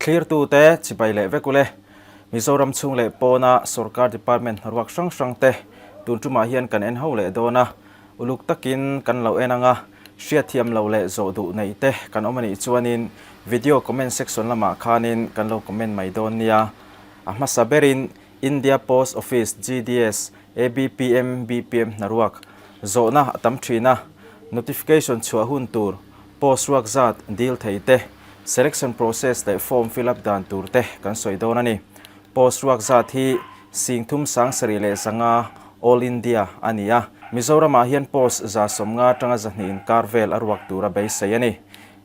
Thlirtute chibai leh vek ule. Mizoram chhung leh pawna sorkar department hnaruak hrang hrang te tun tumah hian kan en ho leh dawn a. Uluk takin kan lo en anga hriatthiam lo leh zawh duh neih te kan awm anih chuanin video comment section lamah khanin kan lo comment mai dawn nia. A hmasa berin India Post Office GDS ABPM BPM hnaruak zawhna a tam thin a, notification chhuah hun tur, post ruak zat dil thei te, selection process leh form fill up dan tur te kan sawi dawn a ni. Post ruak zat hi 3000 705 All India a ni a, Mizoramah hian post 150 atanga 200 inkar vel a ruak tura beisei a ni.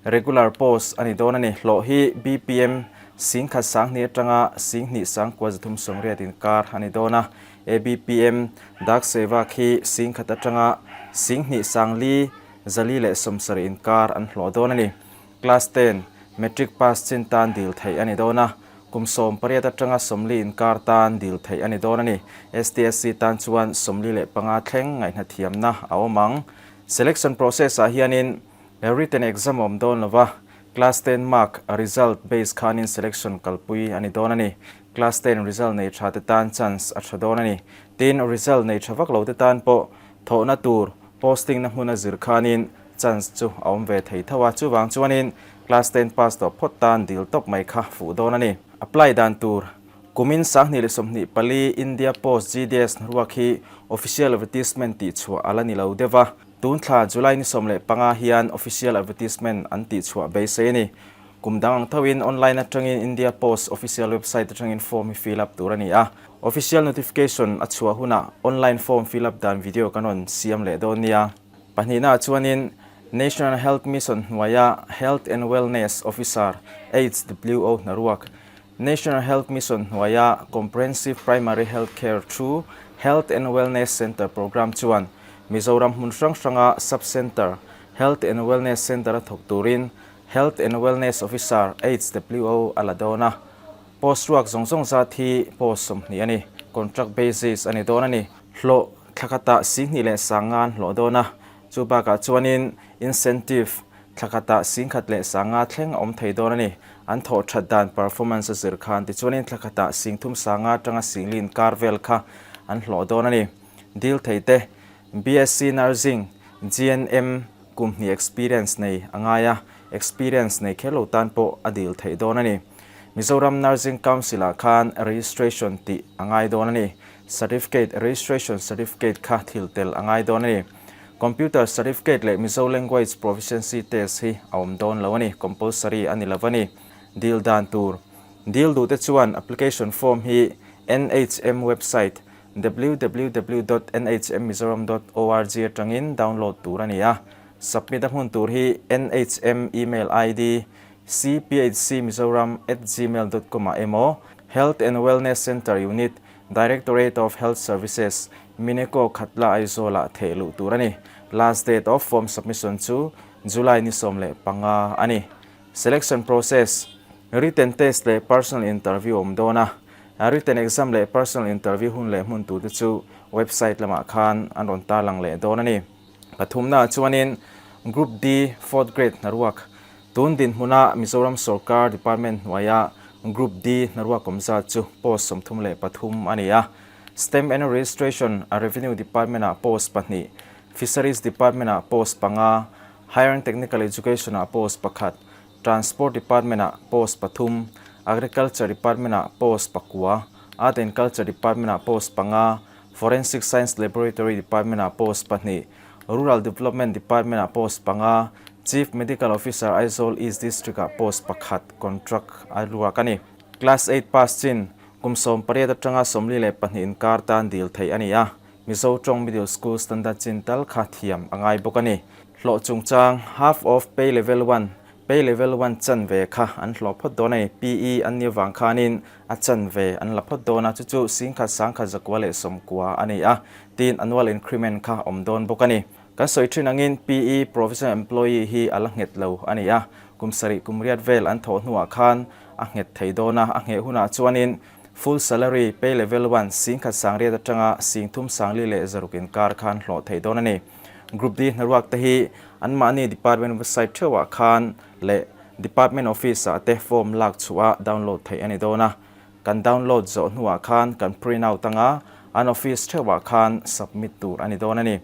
Regular post a ni dawn a ni. Hlawh hi BPM 10,000 sanghnih atanga 2,000 sangkua 380 inkar a ni dawn a. ABPM Dak Sevak hi 10,000 atanga 2,000 sangli 470 inkar an hlawh dawn a ni. Class 10, Matric pass chin tan dil theih a ni dawn a. Kum 18 atanga 40 inkar tan dil theih a ni dawn a ni. STSC tan chuan 45 thleng ngaihna thiamna a awm ang. Selection process ah hianin Written exam awm dawn lova, Class 10 mark result base khanin selection kalpui a ni dawn a ni. Class 10 result nei tha te tan chance a tha dawn a ni. Tin, result nei tha vak lo te tan pawh thawhna tur posting na hmuna zir khanin chance chu a awm ve thei tho a. Chuvang chuanin Class 10 pass tawh phawt tan dil tawp mai kha fuh dawn a ni. Apply dan tur, Kumin 2024 India Post GDS hnaruak hi official advertisement tihchhuah a la ni lo deuh va. Tun thla July ni 15 hian official advertisement an tihchhuah beisei a ni. Kum dang ang thoin online atangin India Post official website atangin form hi fill up tur a ni a. Official notification a chhuah hunah online form fill up dan video kan rawn siam leh dawn nia. Pahnihnaah chuanin National Health Mission hnuaia Health and Wellness Officer, HWO, hnaruak, National Health Mission hnuaia Comprehensive Primary Health Care through Health and Wellness Centre Programme chuan Mizoram hmun hrang hranga Sub-Centre, Health and Wellness Centre a thawk turin Health and Wellness Officer, HWO, a la dawn a. Post ruak zawng zawng zat hi post 20 a ni. Contract basis a ni dawn a ni. Hlawh thla khatah 2000 leh 5000 an hlawh dawn a. Chu bakah chuanin incentive thla khatah 10,000 leh 50 thleng a awm thei dawn a ni. An thawh that dan performance a zir khan tichuanin thla khatah 3000 50 atanga 40,000 inkar vel kha an hlawh dawn a ni. Dil thei te BSc Nursing, GNM, kum hnih experience nei a ngai a, experience nei kher lo tan pawh a dil theih dawn a ni. Mizoram Nursing Council ah khan registration tih a ngai dawn a ni. Certificate, registration certificate kha thil tel a ngai dawn a ni. Computer certificate leh Mizo Language Proficiency Test hi a awm dawn lo a ni, compulsory a ni lo a ni. Dil dan tur, Dil duhte chuan application form hi NHM website www dot nhmmizoram dot org atangin download tur a ni a. Submit a hmun tur hi NHM email ID cphcmizoram at gmail dot com ah emaw Health and Wellness Centre Unit, Directorate of Health Services, Mineco Khatla Aizawl ah theh luh tur a ni. Last date of form submission chu July ni 15 a ni. Selection process, Written test leh personal interview awm dawn a. Written exam leh personal interview hun leh hmun turte chu website lamah khan an rawn tarlang leh dawn a ni. Pathumnaah chuanin Group D fourth grade hnaruak tun dinhmuna Mizoram sorkar department hnuaia Group D hnaruak awm zat chu post 33 a ni a. Stamp and Registration a Revenue Department-ah post pahnih, Fisheries Department-ah post panga, Higher and Technical Education-ah post pakhat, Transport Department-ah post pathum, Agriculture Department-ah post pakua, Art and Culture Department-ah post panga, Forensic Science Laboratory Department-ah post pahnih, Rural Development Department-ah post panga, Chief Medical Officer Aizawl East District-ah post pakhat contract a ruak a ni. Class eight pass chin kum 18 atanga 42 inkar tan dil theih a ni a, Mizo tawng Middle School Standard chin tal kha thiam a ngai bawk a ni. Hlawh chungchang, Half of Pay Level One, Pay Level One chan ve kha an hlawh phawt dawn a ni. PE an nih avang khanin a chan ve an la phawt dawn a, chu chu 10,000 10,000 190 a ni a, tin annual increment kha awm dawn bawk a ni. Kan sawi thin angin PE, Provisional Employee, hi a la nghet lo a ni a, kum sarih kum riat vel an thawh hnuah khan a nghet thei dawn a, a ngheh hunah chuanin Full salary, pay level one, 10,000 sangriat atanga 3000 sangli leh 600 inkar khan hlawh thei dawn a ni. Group D hnaruak te hi anmahni department website theuhah khan leh Department Office ah te form lak chhuah a download theih a ni dawn a. Kan download zawh hnuah khan kan print out anga an office theuhah khan submit tur a ni dawn a ni.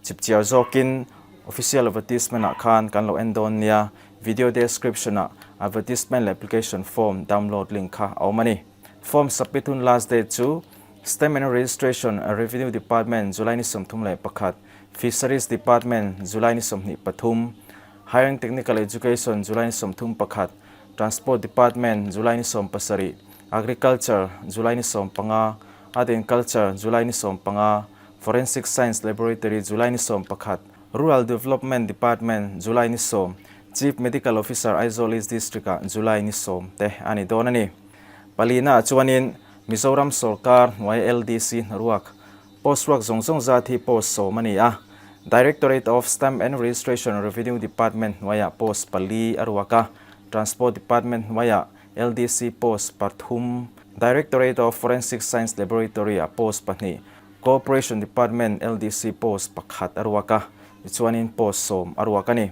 Chipchiar zawkin official advertisement ah khan kan lo en dawn nia, video description ah advertisement leh application form download link kha a awm a ni. Form submit hun last date chu Stamp and Registration Revenue Department July ni 31, Fisheries Department July ni 23, Higher and Technical Education July ni 31, Transport Department July ni 17, Agriculture July ni 15, Art and Culture July ni 15, Forensic Science Laboratory July ni 11, Rural Development Department July ni 10, Chief Medical Officer Aizawl East District ah July ni 10 te a ni dawn a ni. Palina ah chuanin Mizoram sawrkar hnuai LDC hnaruak post ruak zawng zawng zat hi post 10 a ni a. Directorate of Stamp and Registration Revenue Department hnuaiah post pali a ruak a, Transport Department hnuaiah LDC post 3, Directorate of Forensic Science Laboratory ah post 2, Cooperation Department LDC post 1 a ruak a, tichuanin post 10 a ruak a ni.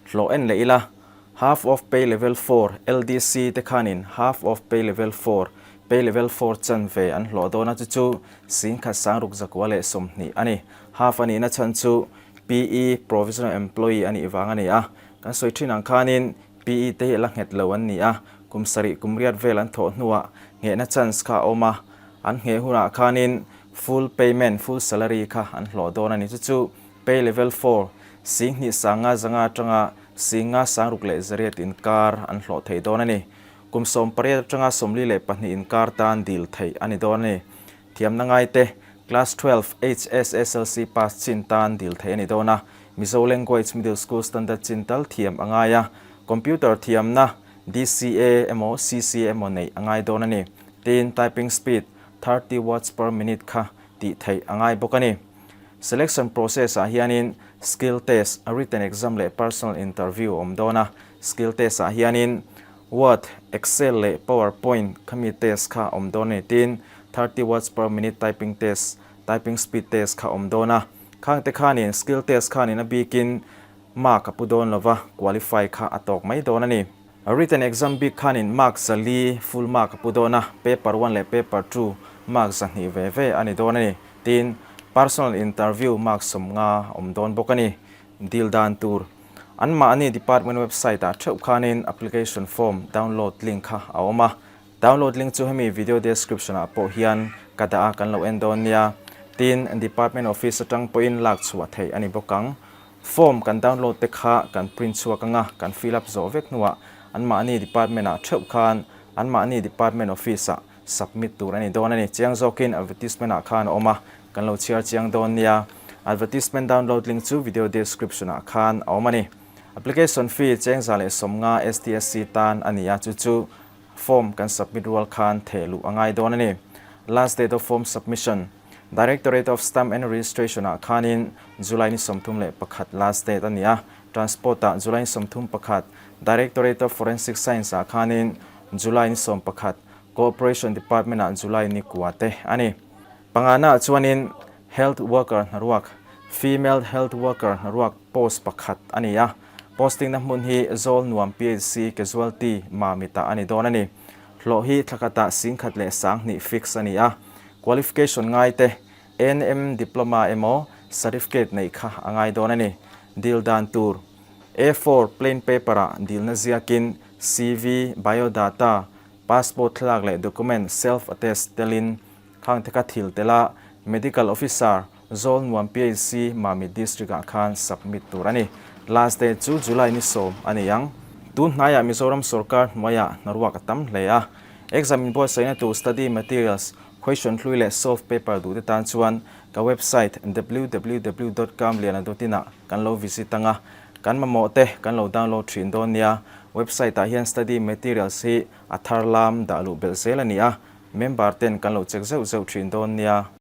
Hlawh en leh ila, Half of Pay Level 4, LDC te khanin Half of Pay Level 4, Pay Level 4 chanve an hlawh dawn a, chu chu 16,120 a ni. Half a nihna chhan chu PE, Provisional Employee, a nih vang a ni a. Kan sawi thin ang khanin PE te hi la nghet lo an ni a, kum sarih kum riat vel an thawh hnuah nghehna chance kha a awm a, an ngheh hunah khanin full payment, full salary kha an hlawh dawn a ni. Chu chu Pay Level 4, 2500 atanga 5608 inkar an hlawh thei dawn a ni. Kum 18 atanga 42 inkar tan dil theih a ni dawn a ni. Thiamna ngaite, Class 12 HSSLC pass chin tan dil theih a ni dawn a, Mizo Language Middle School Standard chin tal thiam a ngai a, Computer thiamna DCA emaw CCA emaw neih a ngai dawn a ni. Tin, typing speed 30 words per minute kha tih theih a ngai bawk a ni. Selection process ah hianin skill test, written exam leh personal interview a awm dawn a. Skill test ah hianin Word, Excel leh PowerPoint khami test kha a awm dawn a ni. Tin, 30 words per minute typing test, typing speed test kha a awm dawn a. Khangte khanin skill test khanin a bikin mark a pu dawn lova, qualify kha a tawk mai dawn a ni. Written exam bik khanin mark 400 full mark a pu dawn a, paper 1 leh paper 2 mark 200 ve ve a ni dawn a ni. Tin, personal interview mark 50 a awm dawn bawk a ni. Dil dan tur. Anmahni department website ah theuh khanin application form download link kha a awm a. Download link chu hemi video description ah pawh hian ka dah a kan lo en dawn nia. Tin, department office atang pawhin lak chhuah theih a ni bawk ang. Form kan download te kha kan print chhuak anga kan fill up zawh vek hnuah anmahni department ah theuh khan anmahni department office ah submit tur a ni dawn a ni. Chiang zawkin advertisement ah khan a awm a, kan lo chhiar chiang dawn nia. Advertisement download link chu video description ah khan a awm a ni. Application fee cheng 150 STSC tan a ni a, chu chu form kan submit rual khan theh luh a ngai dawn a ni. Last date of form submission, Directorate of Stamp and Registration ah khanin July ni 31 last date a ni a, Transport ah July ni 31, Directorate of Forensic Science ah khanin July ni 11, Cooperation Department ah July ni 9 te a ni. Pangana ah chuanin Health Worker hnaruak, Female Health Worker hnaruak post pakhat a ni a, posting na hmun hi Zawl Nuam PHC Casualty Mamit ah a ni dawn a ni. Hlawh hi thlakhatah 10,200 fix a ni a, qualification ngai te ANM diploma emaw certificate neih kha a ngai dawn a ni. Dil dan tur, A4 plain paper ah dilna ziakin CV, biodata, passport thlalak leh document self attest telin khang te kha thil tel a, Medical Officer, Zawl Nuam PHC, Mamit District ah khan submit tur a ni. Last date chu July ni 10 a ni ang. Tun hnaiah Mizoram sawrkar hnuaiah hnaruak a tam hle a. Exam inbuatsaihna tur study materials, question hlui leh solve paper duh te tan chuan ka website www.kamliana.in ah kan lo visit anga kan mamawh te kan lo download thin dawn nia. Website ah hian study materials hi a thar lam dah luh belh zel a ni a, member ten kan lo check zeuh zeuh thin dawn nia.